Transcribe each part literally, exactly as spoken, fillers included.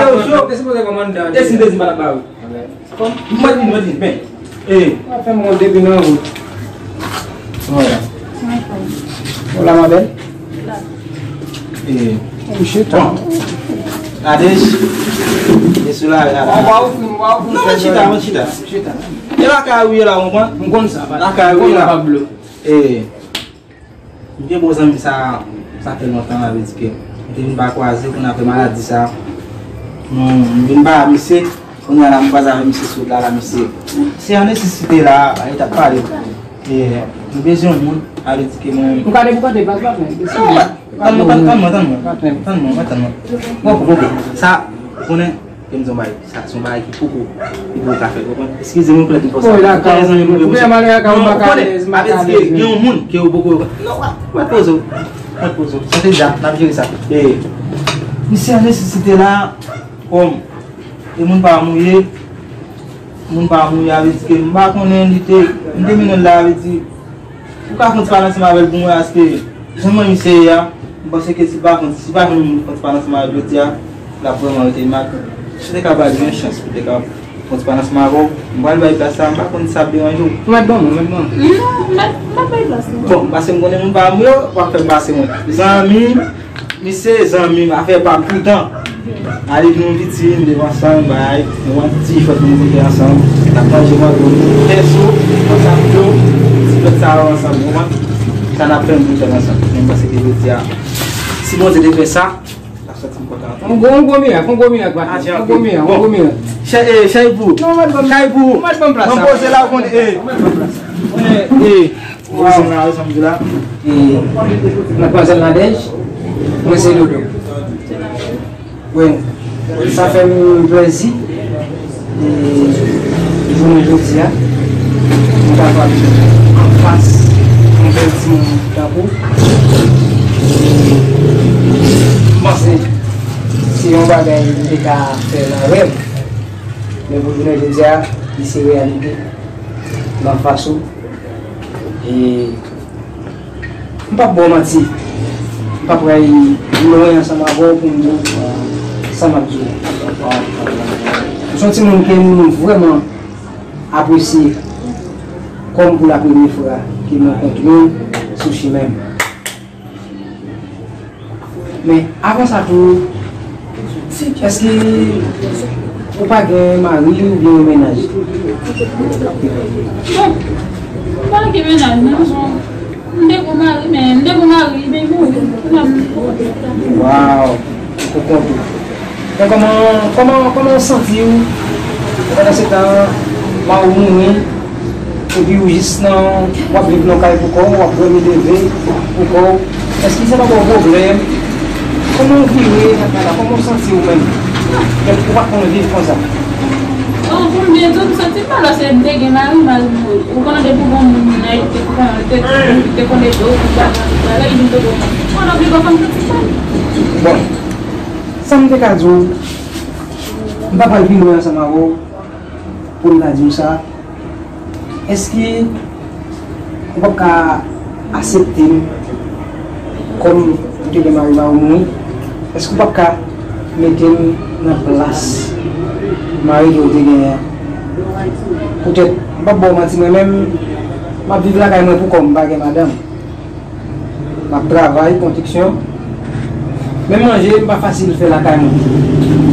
Kè w cho. Te sipoze kòmandan. E si m te di m pa t ap ba ou? Mwen di, mwen di, men. E. W ap fè m wont depi nan wout. Wè. Hola, ma belle. E. Ou chita. Bon. Nadège. E sou la, la, la. Non, chita, non, chita. Chita. E lakay ou ye la, ou konprann? M konn sa, pa. Lakay ou ye la. Pablo. E. M gen bon zanmi sa, sa fè lontan, sa vle di ke m te vin pa kwaze, kounye a apre maladi sa, m vin pa misye, kounye a la m kwaze avèk misye sou wout la, la misye, se yon nesesite la, bagay t ap pale. E, m bezwen yon moun, sa vle di ke mwen. Ou ka deboukante, pa pwoblèm. Non, tann mwen, tann mwen, tann mwen, tann mwen, tann mwen. Bon, bon, bon. Sa, ou konnen, Ke m di yon bagay, sa se yon bagay ki poko, ki poko ka fèt, ou konprann? Eskize m, m plede fè sa. Ou konnen, sa vle di ke gen yon moun ke ou poko. Non, w ap, w ap poze w. W ap poze w. Sa te di a, n ap jere sa. E, misye an nesesite la, kòm, e moun pa m ou ye, moun pa m ou ye, sa vle di ke m pa konnen li te, m te mennen l la, sa vle di, Ou ka fè yon ti pale ansanm avè l pou mwen, paske jan mwen misye ye a, m panse ke si pa fè, si pa jwenn moun pou fè yon ti pale ansanm avè l jodi a, l ap vrèman rete mal. Si w te ka ba li yon chans pou te ka fè yon ti pale ansanm avè w, m pral bay plas la, m pa konn si sa ap deranje w. Ou mèt ban mwen, ou mèt ban mwen. Non, m ap, m ap bay plas la. Bon, paske m konnen moun pa m yo, w ap fè m pase mwen. Zanmi, Misye zanmi m, afè pa m toutan. Ale vin yon piti, n leve ansanm, bay, nou pran ti fèt nou manje ansanm, n ap manje mango, pèso, ansanm dlo, ti fèt sa yo ansanm, ou konprann? Sa n ap fè, nou fè l ansanm. Men m panse ke jodi a, si Bondye te fè sa, n ap santi m kontan anpil. On gwo, on gwo mirak, on gwo mirak, patnè. On gwo mirak, on gwo mirak. Chay, eh, chay pou ou. Non, ou mèt ban m, chay pou ou. Ou mèt ban m plas la. Mwen poze la, ou konn, eh. Ou mèt ban m plas la. Ou konnen, eh, Wow. Ou sanble la, ou sanble la. E, Madmwazèl Nadège, mwen se Dodo. Wi, sa fè m plèzi, e, jounen jodi a, m kapab anfas yon bèl timoun tankou. E, m panse se yon bagay m te ka fè nan rèv. Men pou jounen jodi a, li se reyalite. M anfas ou. E m p ap ba w manti. M p ap ray lwen ansanm avè w pou m di w sa m ap di w. Ou se yon timoun ke m vrèman apresye kòm pou la premye fwa ke m rankontre w sou chimen m. Men, avan sa tou, èske Ou pa gen mari oubyen yon mennaj? Bon, m pa gen mennaj, non. M te gon mari, men m te gon mari, men li mouri. Kounye a m poko kontan. Waw, ou poko kontan. Men kòman, kòman, kòman w santi w pandan se tan mari w mouri? Epi ou jis nan, w ap viv nan kay pou kò w, w ap dòmi leve pou kò w. Èske sa pa ba w pwoblèm? Kòman w vire nan kay la? Kòman w santi w menm? Kèk ou pa t konn viv konsa. Bon, pou m byen di w, m santi m mal paske m te gen mari, mari m mouri. Ou konnen depi w gon moun nan Ayiti, ou konnen te, te konnen do, ou pa konn tout bagay, li vin tonbe w. Ou konnen oblije w fè m santi m mal. Bon, sa m te ka di w, m pa pral pi lwen ansanm avè w pou m ta di w sa. Èske ou p ap ka aksepte m kòm ou te gen mari, mari w mouri? Èske ou p ap ka mete m nan plas mari ke w te genyen an? Poutèt, m p ap ba w manti, mwen menm, m ap viv lakay mwen pou kò m, m pa gen madanm. M ap travay, konstriksyon. Menm manje, m pa fasil fè lakay mwen.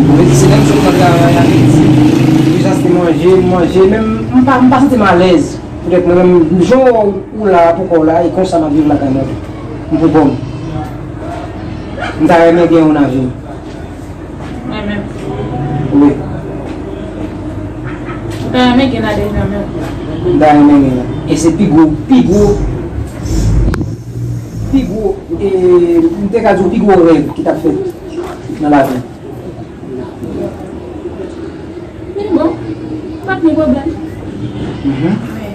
Mwen di, se lè m sot nan travay Ayiti, m jis achte manje, m manje, men m pa, m pa santi m alèz. Poutèt mwen menm, jan w wè w la pou kò w la, e konsa m ap viv lakay mwen tou. M pou kò m. M ta renmen gen yon avi. Mwen menm. Wi. Ou ta renmen gen Nadège nan men w? M ta renmen gen. E se pi gwo, pi gwo, pi gwo, e, m te ka di w pi gwo rèv ki t ap fèt nan lavi m. Men bon, pa t gen pwoblèm. Mhm. Men,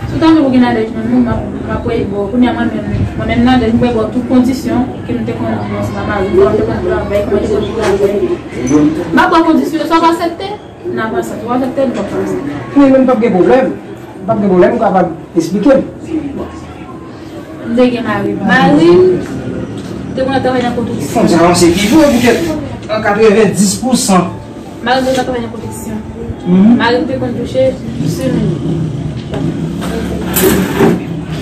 si w ta vle pou gen Nadège nan men w, m ap, m ap wè bò. Kounye a mwen menm, mwen menm Nadège, m wè bò tout kondisyon ke m te konn viv ansanm ak mari m, kòman m te konn travay, kòman m te konn travay. M ap wè kondisyon, sa w pa aksepte, n ap aksepte. Ou pa aksepte, nou p ap aksepte. Men, men p ap gen pwoblèm. P ap gen pwoblèm, ou kapab esplike m. M te gen mari m. Mari m te konn ap travay nan konstriksyon. Fò n avanse pi vre, poutèt an katrevenndis pousan. Mari m te konn ap travay nan konstriksyon. Mhm. Mari m te konn touche sis mil goud.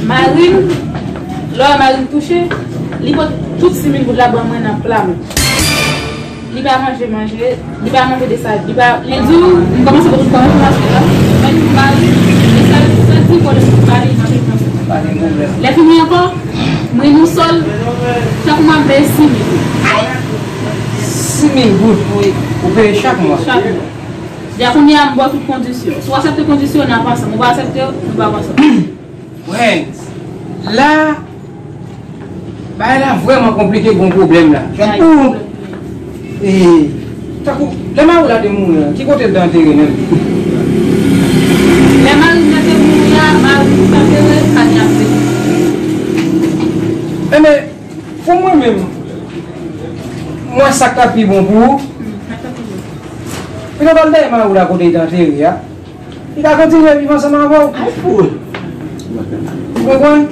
Mari m, lè mari m touche, li pot tout sis mil goud la ban mwen nan pla mwen. Li pa manje manje, li pa manje de sa, li pa, men di w, m kòmanse pou tout kòmanse paske la, mwen di mari, de sa, sa ti vòlè sou pale, manje manje. Lè fini ankò, mwen nou sòl, chak mwa m peye sis mil. Sis mil goud? Wi. Ou peye chak mwa? Chak mwa. Deja kounye a m ba w tout kondisyon. Si w aksepte kondisyon, n ap ansanm. Ou pa aksepte, nou p ap ansanm. Wè, la, bagay la vrèman konplike, gon pwoblèm la. Tankou, e, tankou, lè mari w la te mouri an, ki kote l te antere menm? Lè mari m nan te mouri a, mari m te antere Kanyapre. Enben, pou mwen menm, m wè sa k ta pi bon pou ou. Petèt al dèyè mari w la kote l te antere a. Li ka kontinye viv ansanm avè w. Ay, fout. Ou konprann?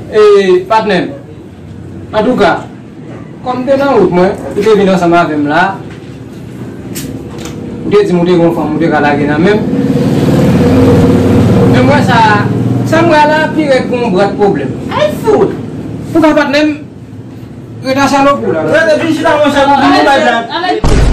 E, patnè m. Antouka, kòm m te nan wout mwen, ou te vin ansanm avè m la, ou te di m ou te gen yon fanm, ou te ka lage nan men m. Men m wè sa, sa m wè la, pi rèd gon brat pwoblèm. Ay, fout. Antouka, patnè m, rete a salopri w la. Rete, vin chita, monchè, pou vin bay blag.